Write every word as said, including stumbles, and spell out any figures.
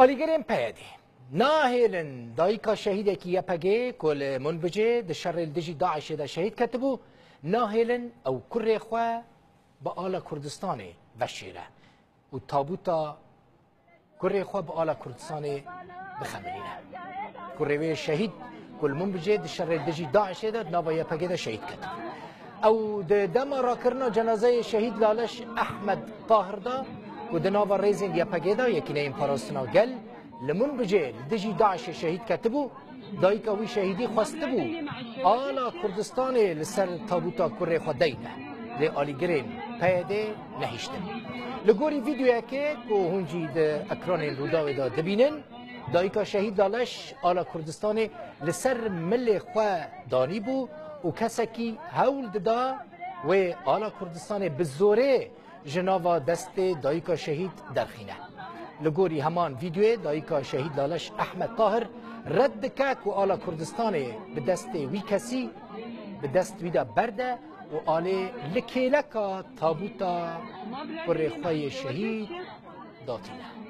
Alîgirên P Y D'ê nahêlin dayika şehîdekî Y P G ku li Munbicê di şerê li dijî DAIŞê de şehîd ketibû, nahêlin ew kurê xwe bi ala Kurdistanê veşêre û tabûta kurê xwe bi ala Kurdistanê bixemilîne. Kurê wê şehîd ku li Munbicê di şerê dijî DAIŞê de di nava Y P G de şehîd ketibû. Ew di dema rakirina cenazeyê şehîd Laleş Ehmed Tahir de ku di nava rêzên Y P G de, Yekîneyên Parastina Gel, li Munbicê li dijî DAIŞê şehîd ketibû, dayika wî şehîdî xwestibû ala Kurdistanê li ser tabûta kurê xwe deyne. Lê alîgirên P Y D'ê nehiştin. Li gorî vîdeoyekê ku hûn jî di ekranên Rûdawê de dibînin, dayika şehîd Laleş ala Kurdistanê li ser milê xwe danîbû û kesekî hewl dida wê ala Kurdistanê bi zorê ji nava destê dayika şehîd derxîne. Li gorî heman vîdeoyê dayika şehîd Laleş Ehmed Tahir red dike ku ala Kurdistanê bi destê wî kesî bi dest wî de berde û alê li kêleka tabûta kurê xwe yê şehîd datîne.